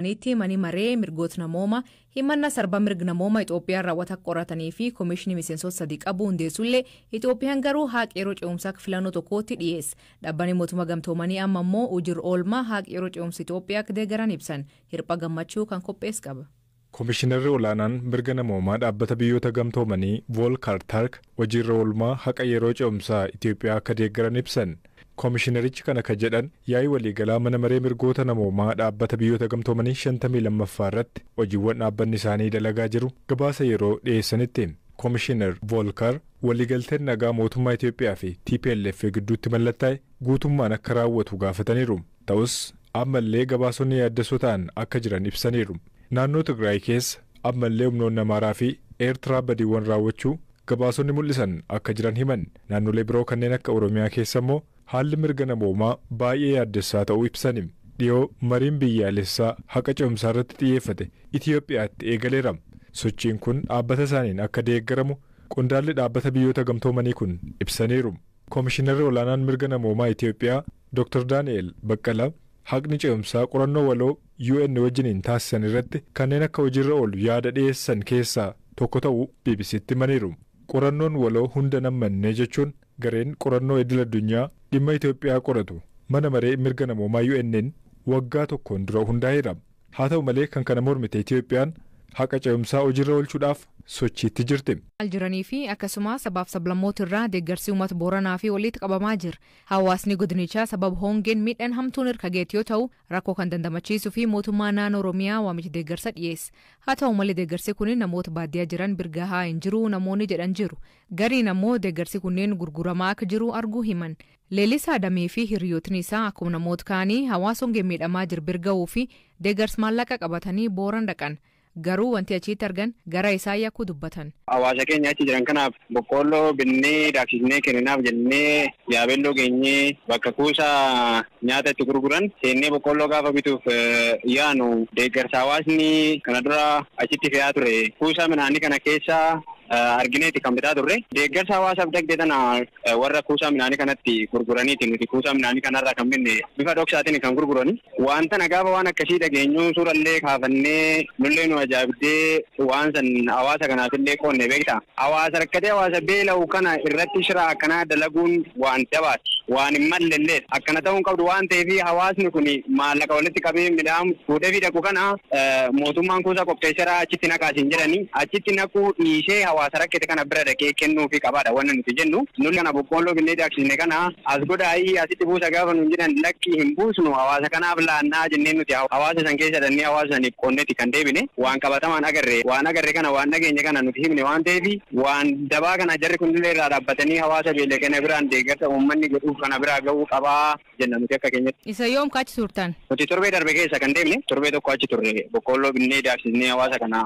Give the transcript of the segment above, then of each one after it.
Niitti mani maree mirgoota namooma himannaa sarba mirga namooma Itoophiyaan raawwata qoratanii fi koomishinii miseensota sadii qabu hundeessullee, Itoophiyaan garuu haqa yeroo ce'umsaa filannoo tokkootti dhiyeesse. Dhaabbanni mootummaa gamtoomanii amma immoo hojiirra oolmaa haqa yeroo ce'umsa Itoophiyaa akka deeggaran ibsan. Hirpha Gammachuu kan qopheesse qaba. Komishinarri olaanaan mirga namoomaa dhaabbata biyyoota gamtoomanii Voolkar Tark hojiirra oolmaa haqa yeroo ce'umsaa Itoophiyaa akka deeggaran ibsan. Komishinarichi kana kan jedhan yaa'ii waliigalaa mana maree mirgoota namoomaa dhaabbata biyyoota gamtoomanii 52ffaa irratti hojiiwwan dhaabbanni isaanii dalagaa jiru gabaasa yeroo dhiyeessanitti. Komishinar Voolkar waliigalteen nagaa mootummaa Itoophiyaa fi TPLF gidduutti mallattaa'e guutummaan akka raawwatu gaafataniiru. Ta'us ammallee gabaasonni yaaddessoo ta'an akka jiran ibsaniiru. Naannoo Tigraay keessa ammallee humnoonni Amaaraa fi Eertiraa badiiwwan raawwachuu gabaasonni mul'isan akka jiran himan. Naannolee biroo kanneen akka Oromiyaa keessa immoo haalli mirga namoomaa baay'ee yaaddessaa ta'uu ibsani. Dhiyoo mariin biyyaalessaa haqa ce'umsaa irratti xiyyeeffate Itoophiyaatti eegaleera. Sochiin kun dhaabbata isaaniin akka deeggaramu qondaalli dhaabbata biyyoota gamtoomanii kun ibsaniiru. Komishinarri olaanaan mirga namoomaa Itoophiyaa Dr. Daani'el Baqqala haqni ce'umsaa qorannoo waloo UN wajjiniin taasisan irratti kanneen akka hojiirra oolu yaada dhiyeessan keessaa tokko ta'uu BBCtti himaniiru. Qorannoon waloo hunda nammannee jechuun gareen qorannoo idil addunyaa dhimma Itoophiyaa qoratu mana maree mirga namoomaa UN'n waggaa tokkoon dura hundaa'eera. Haa ta'u malee kan kana mormite Itoophiyaan haqa ce'umsaa hojiirra oolchuudhaaf sochiitti jirti. Jiranii fi akkasumas sabaaf sablammoota irraa deeggarsi uummata Booranaa fi walitti qabamaa jira. Hawaasni godinichaa sababa hongeen miidhaan hamtuun irra geesse yoo ta'u, rakkoo kan dandamachiisuu fi mootummaa naannoo Oromiyaa waamicha deeggarsa dhiyeesse. Haa ta'u malee deeggarsi kun namoota baadiyyaa jiran bira gahaa hin jiru namoonni jedhan jiru. Gariin ammoo deeggarsi kunneen gurguramaa akka jiru arguu himan. Leellisaa Adamee fi hiriyootni isaa akkuma namoota kaanii hawaasa hongeen miidhamaa jiru bira gahuu fi deeggarsa maallaqa qabatanii Booran dhaqan. Garuu wanti achitti argan gara isaa yakkuu dubbatan. Hawaasa keenya achi jiran kanaaf boqqoolloo binnee daaksisnee kenninaaf jennee Yaabelloo geenyee bakka kuusaa nyaata itti gurguran seennee boqqoolloo gaafa bituuf yaanu, deeggarsa hawaasni kana dura achitti fe'aa ture kuusaa midhaanii kana keessa argineeti kan bitaa turre. Deeggarsa hawaasaaf dagde tana warra kuusaa midhaanii kanatti gurguraniiti nuti kuusaa midhaanii kanarraa kan binne bifa dhoksaatiin kan gurgurani. Wanta na gaafa waan akkasii dhageenyu suurallee kaafannee nullee nu ajaa'ibdee waan san hawaasa kanaafillee qoonne beekta. Hawaasa rakkatee hawaasa beela'u kana irratti shira akkanaa dalaguun waan jabaati. Waan hin mallellee akkana ta'uun qabdu waan ta'eef, hawaasni kun maallaqa walitti qabee midhaan fuudhee fi dhaqu kana mootummaan kuusaa qopheesseera achitti naqaasin jedhanii achitti naquu dhiisee hawaasa rakkate kana bira dhaqee kennuufii qabaadha wanni nuti jennu. Nulli kana boqqoolloo binnee daaksisne kana as godhaayii asitti buusa gaafa nuun jedhan, lakki, hin buusnu, hawaasa kanaaf laannaa jennee nuti hawaasa san keessa dhannee hawaasa saniif qonnetti kan deebine. Waan qabatamaan agarre, waan agarre kana, waan dhageenye kana nuti himne waan ta'eef, waan dabaa kana jarri kunillee irraa dhaabbatanii hawaasa beela kana biraan deeggarsa uummanni godhuuf kana biraa ga'uu qabaa jenna nuti akka keenyatti. Isa yoom kaachi turtan? Nuti torbee darbe keessa kan deemne, torbee tokko achi turre, boqqoolloo binnee daaksisnee hawaasa kana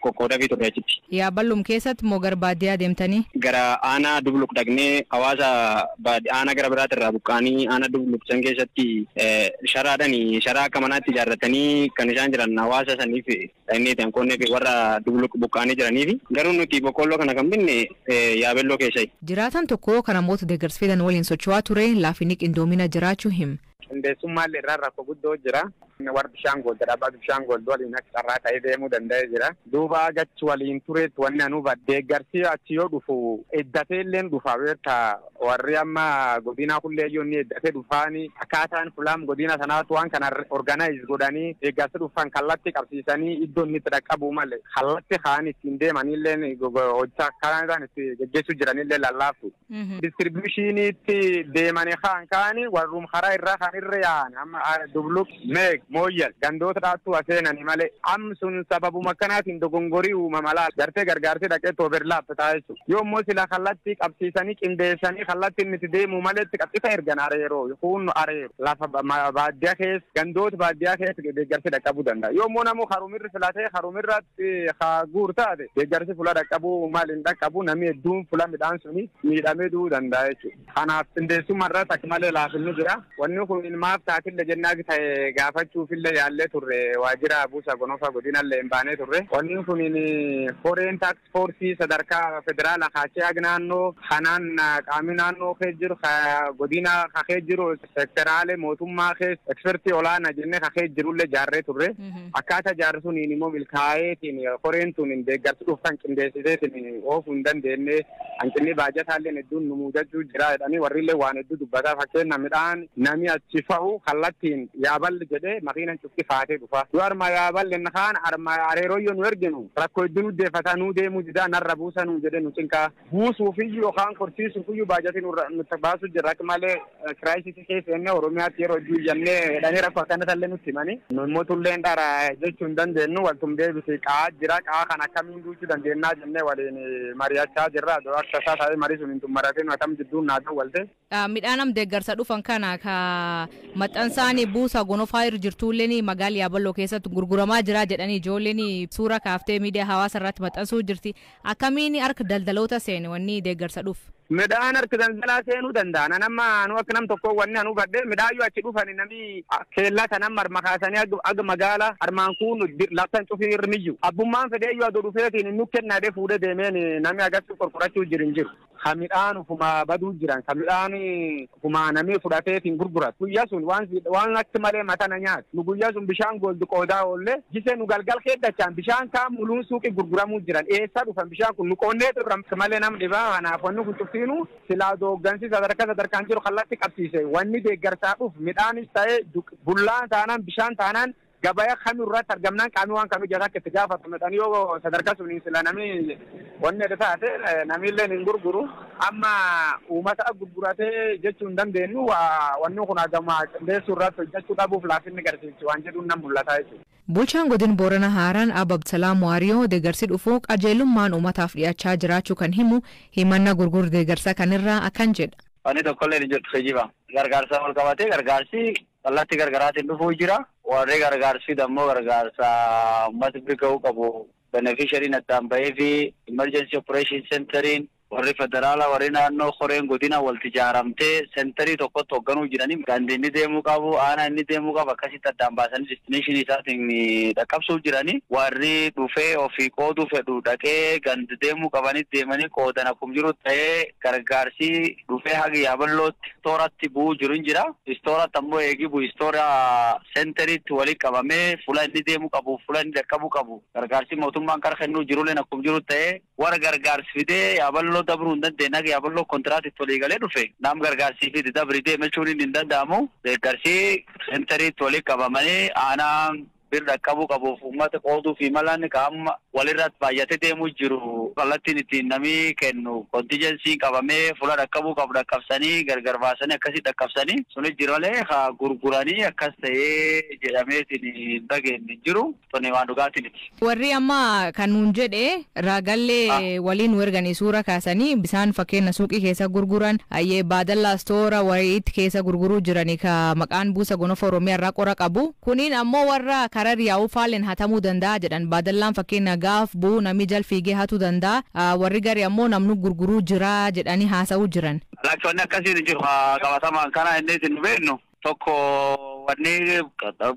qoqqoodafii turre achitti. Yaaballum keessatti moo gara baadiyyaa deemtanii? Gara aanaa Dubluq dhaqnee hawaasa aanaa gara biraati irraa buqqaanii aanaa Dubluq san keessatti sharaadhaan sharaa akka manaatti ijaarratanii kan isaan jiran hawaasa saniif dhaqnee kan qonnee fi warra Dubluq buqqaanii jiraniif, garuu nuti boqqoolloo kana kan binne Yaabelloo keessa. Jiraatan tokko kan namoota deeggarsa fidan waliin socho'aa ture laafinni qindoomina jiraachuu hima. Qindeessummaan irraa rakkoo guddoo jira. Warra bishaan goolta dhaabbata bishaan gooltu waliin akka carraa ta'ee deemuu danda'ee jira. Duuba gachi waliin tureetti wanni anuu deeggarsi achi yoo dhufu eddatee illee dhufa beektaa. Warri amma godina kullee iyyuu inni eddatee dhufaani akkaataan fulaam godina sanaatu waan kana organize godhanii deeggarsi dhufan kallatti qabsiisanii iddoo inni itti dhaqqabu malee kallatti kaan ittiin deemanillee hojjaa akkaataan itti geggeessuu jiranillee lallaaftu. Distribution iitti deemanii kaan kaani warrum karaa irraa kan irra yaa'an amma Dubluq, Meeg, Mooyyal gandoota dhaattuu aseenani malee am sun sababuma akkanaatiin dogongorii uumama laal gartee gargaarsee dhaqee overlap ta'a jechuudha. Yoo immoo sila kallatti qabsiisanii qindeessanii kallatti inni itti deemu maletti qabxisa ergan areeroo kun areeru lafa baadiyyaa keessa, gandoota baadiyyaa keessa deeggarsi dhaqqabuu danda'a. Yoo immoo namuu harumirri filatee harumirratti guur taate, deeggarsi fula dhaqqabuu maal hin dhaqqabu, namni hedduun fula midhaan suni miidhamee. Miidhamee du'uu danda'a jechuudha. Kanaaf qindeessummaa irratti akka malee laafinni jira. Wanni kun maaf taatille jennaa ta'e gaafachuufillee yaallee turre waajjira buusa gonofaa godinallee hin baanee turre. Wanni kun horeen taaks foorsii sadarkaa federaala kaachee ag naannoo kanaan qaamni naannoo kee jiru godina kakee jiru sekteraalee mootummaa kee ekspertii olaanaa jennee kakee jirullee jaarree turre. Akkaataa jaarri suniin immoo milkaa'eetiin horeen tun deeggarsi dhuftan qindeessiteetiin oofuu hin dandeenye hanqinni baajataallee hedduun nu mudachuu jira jedhanii warrillee waan hedduu dubbataa fakkeenya midhaan nami achi fa'u kallattiin yaaballi jedhee makiinan cufti faatee dhufa. Yoo arma yaaballi kaan arma areerooyyoo nu erginu rakkoo hedduu nu deeffataa nu deemuu didaa narra buusa nu jedhe nu cinqaa. Buusuufiyyuu yookaan korsiisuufiyyuu baajatii nutti baasu jirra akka malee kiraayisii keessa jennee Oromiyaatti yeroo hedduu jennee jedhanii rakkoo akkanallee nutti himanii. Nu immoo tulleen dhara jechuu hin dandeenyu waltum deebisi qa'aa jira qa'aa kan akkamiin duuchuu dandeennaa jennee waliin mari'achaa jirra. Akka isaa taa'ee marii sun hin xumuratin akkam jidduun naa walte. Midhaan am deeggarsa dhufan kana ka maxxansaan buusa gonofaa irra jirtulleen magaalaa Yaaballoo keessatti gurguramaa jira jedhanii ijoolleen suura kaaftee miidiyaa hawaasa irratti maxxansuu jirti. Akkamiin harka daldaloota seene wanni deeggarsa dhufu? Midhaan harka daldalaa seenuu danda'a. Nama anu akka nam tokko wanni anu hubadhe midhaan yoo achi dhufan namni keellaa sanan marma kaasanii aga magaala armaan kun laftan cufii irra miyyu. Abbummaan fedhee yoo aduu dhufeetiin nu kennaa fuudhee deemeen namni agarsiisu qorqorachuu jiru hin jiru. Ka midhaan ufuma baduu jiran ka midhaan ufuma namni fudhateetiin gurguratu. Guyyaa sun waan akka malee matana nyaatu. Nu guyyaa sun bishaan goldu qoodaa oolle jisee nu galgal keeddachaan bishaan kaan muluun suuqii gurguramuu jiran eessa dhufan bishaan kun nu qoonnee turre malee nam dhibaa kanaaf wanni kun cuftiinu silaa dooggansi sadarkaa sadarkaan jiru kallatti qabsiise wanni deeggarsaa dhufu midhaanis ta'ee bullaan taanaan bishaan taanaan gabaya kami irratti argamnaan qaamni waan kamii jala akka itti gaafatamedhaan yoo sadarkaa suniin sila namni wanni edda taate namni hin gurguru amma uummata gurguratee jechuu hin dandeenyu wanni kun hagama qindeessuu irratti hojjechuu dhabuuf laafinni garsiisu waan jedhuun nan mul'ata jechuudha. Bulchaan godin Boorana Haaraan Abba Abdusalaam Waariyoo deeggarsi dhufuu qajeelummaan uummataaf dhiyaachaa jiraachuu kan himu himanna gurguru deeggarsa kanirraa akkan jedha. Wanni tokkollee hin jirtu geejjiba. Gargaarsa wal qabatee gargaarsi kallattii gargaraatiin dhufuu jira. Warri gargaarsi dammoo gargaarsa uummata bira ga'uu qabu. Beneficiariin addaan bahee fi emergency operation centeriin warri federaala warri naannoo horeen godina walitti ijaaramtee senterii tokkotti hoogganuu jiranii gandi inni deemuu qabu aanaa inni deemuu qabu akkasitti addaan baasanii destination isaatiin dhaqqabsuuf jiranii warri dhufee ofii qooduu fedhu dhaqee gandi deemuu qabanii deemanii qoodan akkuma jiru ta'ee gargaarsi dhufee haga Yaaballootti istooratti bu'uu jiru hin jira. Istooratti ammoo eegi bu'u istoora senteriitti walitti qabamee fuula inni deemuu qabu fuula inni dhaqqabuu qabu gargaarsi mootummaan kara kennuu jirulleen akkuma jiru ta'ee warra gargaarsi fidee Yaaballoo dabruu hin dandeenye Yaaballoo kontiraatitti walii galee dhufe nam gargaarsii fi dabri deemachuun hin danda'amu deeggarsi sentariitti walii qabamanii aanaa bir dhaqqabuu qabuuf uummata qooduu fi malaan qaama walirratti baay'atee deemuu jiru kallattiin ittiin namni kennu kontijensiin qabamee fuula dhaqqabuu qabu dhaqqabsanii gargar baasanii akkasii dhaqqabsanii sunis jiru malee haa gurguranii akkas ta'ee jedhameetiin hin dhageenye jiru tuni waan dhugaatiiniti. Warri amma kan nuun jedhe raagallee waliin nu erganii suura kaasanii bisaan fakkeenya suuqii keessa gurguran ayyee baadallaa stoora wayiitti keessa gurguruu jiranii ka maqaan buusa gonofa Oromiyaa irraa qora qabu kuniin ammoo warra karaa yaa'uu faaleen hatamuu danda'a jedhan baadallaan fakkeenya gaaf bu'uu namni jal fiigee hatuu danda'a warri gari ammoo namnu gurguruu jira jedhanii haasa'uu jiran. Lakkoonni akkasiin hin jiru qabatamaan kana inni isin beeknu tokko wanni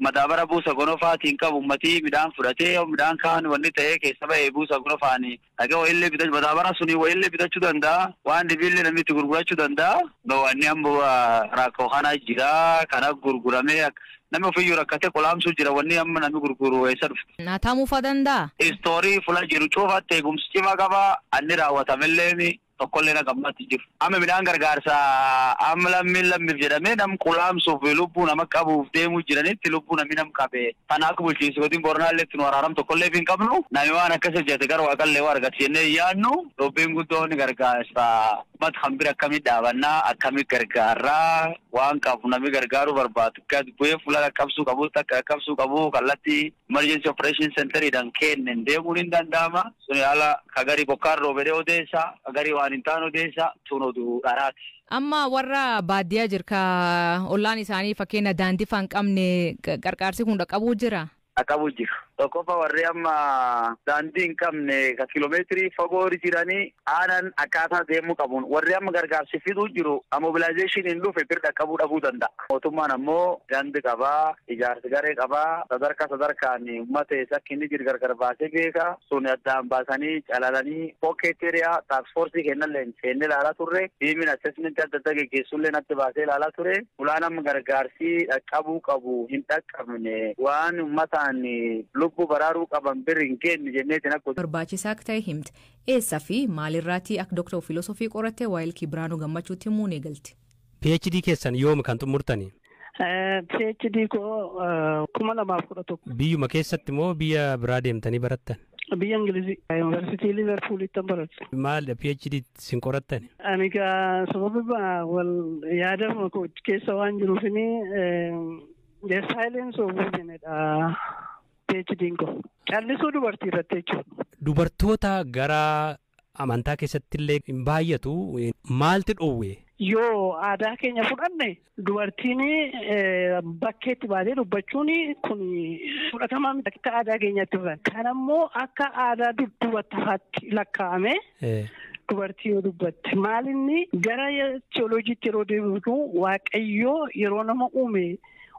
madaabara buusa gonofaatiin qabu uummatii midhaan fudhatee midhaan kaan wanni ta'ee keessa ba'ee buusa gonofaanii dhagee wayillee bitachuu madaabara suni wayillee bitachuu danda'a waan dhibiillee namni itti gurgurachuu danda'a. Wanni amma rakkoo kana jira kana gurguramee namni ofiiyyuu rakkatee qolaamsuu jira wanni amma namni gurguru eessa dhufe. Hatamuu fa danda'a. Istoorii fuula jiru cufaatti eegumsi cimaa qaba anni raawwatamellee tokkollee na gammatti jiru. Amma midhaan gargaarsa amma lammiin lammiif jedhamee nam qulaamsuuf lubbuu nama qabuuf deemuu jiranitti lubbuu namni nam qabe. Kana akka bulchiinsi godin Booranaallee itti nu araaram tokkollee hin qabnu. Namni waan akkas hojjete gara waaqallee waa argatu jennee yaadnu dubbiin guddoon gargaarsa. Uummata kan bira akkamii dhaabannaa akkamii gargaarraa waan qabu namni gargaaruu barbaadu. Gad bu'ee fuula qaqqabsuu qabu takka qaqqabsuu qabu kallattii emergency operation centeriidhaan kennen deemuun hin danda'ama. Suni haala kagarii bokkaan roobedee odeessa kagarii waan hin taane odeessa tun oduu dharaati. Amma warra baadiyyaa jirka ollaan isaanii fakkeenya daandii faan qabne qarqaarsi kun dhaqqabuu jira. Dhaqqabuu jira. Tokkoffaa warri amma daandii hin qabne ka kiiloomeetirii fagoo jiranii aanaan akkaataa deemuu qabuun warri amma gargaarsi fiduu jiru mobilaayizeeshin hin dhufe bira dhaqqabuu dhabuu danda'a. Mootummaan ammoo daandii qabaa, ijaarsi garee qabaa, sadarkaa sadarkaan uummata akka inni jiru gargar baasee beeka. Sun addaan baasanii calalanii pocket area task force kennallee seennee ilaalaa turre. Tiimiin assessment adda addaa geggeessullee natti baasee ilaalaa ture. Fulaan amma gargaarsi dhaqqabuu qabu hin dhaqqabne waan uummataan lubbuu baraaruu qaban bira hin geenye jenneetiin akka barbaachisaa akka ta'e himte. Eessaa fi maalirraatii akka Dooktar Filosoofii qoratte Waayilkii Biraanuu Gammachuutti himuu ni eegalti. PhD keessan yoom kan xumurtani? PhD koo 2011. Biyyuma keessatti moo biyya biraa deemtanii barattan? Biyya Ingilizii Yuunivarsiitii Liverpoolitti baradhe. Maal PhD sin qorattan? Ani egaa sababa wal yaadama koo keessa waan jiruufini The Silence of Women dha PhD'n koo. Callisuu dubartii irratti jechuudha. Dubartoota gara amantaa keessatti illee hin baay'atu maaltu dhoowwe? Yoo aadaa keenya fudhanne dubartiin bakkeetti baatee dubbachuun kun fudhatamaa miti akka aadaa keenyatti fudhanne. Kan ammoo akka aadaa dudduubatti lakkaa'ame dubartii yoo dubbatte maalinni gara teolojiitti yeroo deebitu Waaqayyoo yeroo nama uume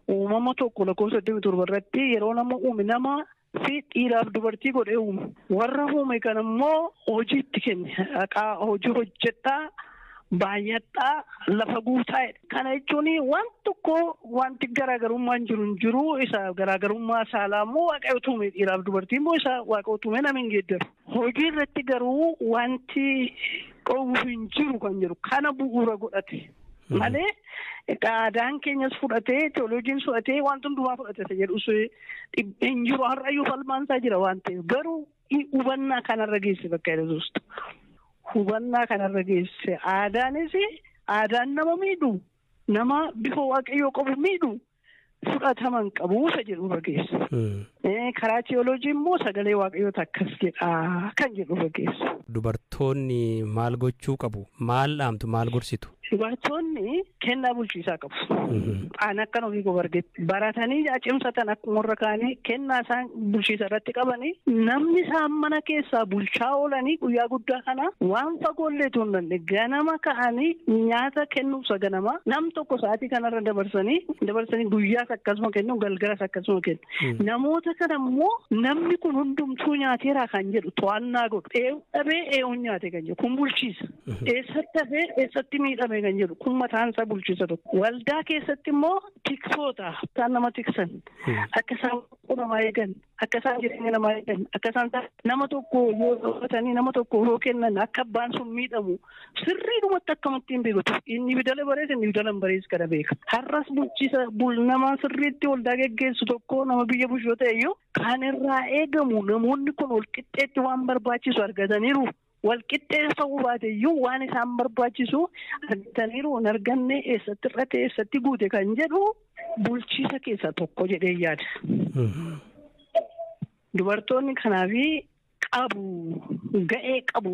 uumama 1:37 irratti yeroo nama uume nama fi dhiiraaf dubartii godhee uume. Warra uume kan immoo hojiitti kenne. Haqaa hojii hojjedhaa baay'adhaa lafa guutaa. Kana jechuun waan tokko wanti garaagarummaan jiru hin jiru. Isa garaagarummaa saalaa immoo Waaqayyo uume dhiiraaf dubartii immoo isa Waaqayyo uume nama hin geeddaru. Hojii irratti garuu wanti qabu hin jiru kan jiru kana bu'uura godhate. Malee aadaan keenyas fudhatee teolojiin fudhatee wanti hundumaa fudhate jedhus hin jiru. Har'ayyuu falmaan isaa jira waan ta'eef garuu hubannaa kanarra geesse bakka Yesuustu. Hubannaa kanarra geesse aadaanis aadaan nama miidhu nama bifa Waaqayyoo qabu miidhu fudhataman qabu isa jedhu irra geesse. Karaa teoloojii immoo sagalee Waaqayyoota akkas jedha kan jedhu irra geesse. Dubartoonni maal gochuu qabu? Maal dhaamtu? Maal gorsitu? Dubartoonni kennaa bulchiisaa qabu. Ani akkan ofii koo argetti baratanii cimsatan akkuma warra kaanii kennaa isaan bulchiisa irratti qabanii namni isaan mana keessaa bulchaa oolanii guyyaa guddaa kana waan fagoollee hin dandeenye ganama ka'anii nyaata kennuuf ganama nam tokko sa'aatii kanarra dabarsanii guyyaas akkasuma kennu galgalas akkasuma kennu. Namoota kana immoo namni kun hundumtuu nyaateeraa kan jedhu to'annaa godhu. Eewu dhabee eewuun nyaate kan jedhu kun bulchiisa. Eessatti hafee eessatti miidhame kan jedhu kun mataan isaa bulchiisa tokko. Waldaa keessatti immoo tiksoota isaan nama tiksan akka isaan namaa eegan akka isaan jireenya namaa eegan akka isaan nama tokko yoo dhoowwatanii nama tokko yoo kennan akka abbaan sun miidhamu sirriidhumatti akkamatti hin beekatu. Inni bidala barees inni bidala hin barees kana beeka. Har'as bulchiisa nama sirriitti waldaa geggeessu tokko nama biyya bulchuu ta'e iyyuu kan irraa eegamu namoonni kun wal qixxeetti waan barbaachisu argataniiru. Walqixxee ta'uu baate iyyuu waan isaan barbaachisu argataniiru hin arganne eessatti irratti eessatti guute kan jedhu bulchiisa keessaa tokko jedhee yaada. Dubartoonni kanaafi qabu ga'ee qabu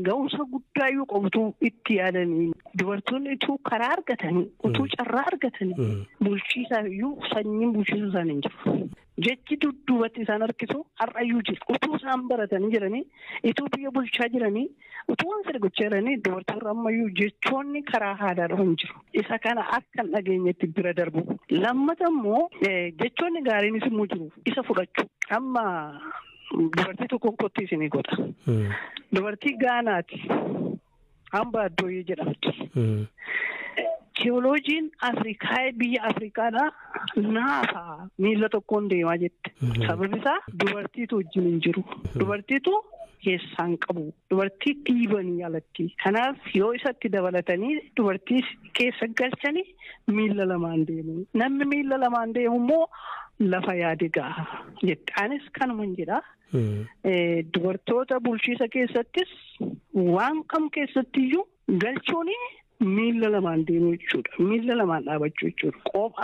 ga'umsa guddaa iyyuu qabutu itti yaadanii dubartoonni utuu karaa argatanii utuu carraa argatanii bulchiisaaf iyyuu sanyiin bulchiisuu isaanii hin jiru. Jechi dudduubatti isaan harkisu har'ayyuu jiru. Utuu isaan baratanii jiranii, utuu biyya bulchaa jiranii, utuu waan sana gochaa jiranii dubartoonni ammayyuu jechoonni karaa aadaa dhufan jiru. Isa kana akka hin dhageenyetti bira darbu. Lammata immoo jechoonni gaariinis immoo jiru. Isa fudhachuu. Amma dubartii tokko kottii isinii godha. Dubartii Gaanaati. Hamba Addooyyee jedhamti. Teolojiin Afrikaa biyya Afrikaadhaa naafa miila tokkoon deemaa jette. Sababni isaa dubartiitu wajjin hin jiru. Dubartiitu keessaan qabu. Dubartii dhiibanii alatti. Kanaaf yoo isatti dabalatanii dubartii keessa galchanii miila lamaan deemu. Namni miila lamaan deemu immoo lafa yaade ga'a jette. Anis kanuman jedha. Dubartoota bulchiisa keessattis waan kam keessattiyyuu galchuun miila lamaan deemuu jechuudha. Miila lamaan dhaabachuu jechuudha. Qophaa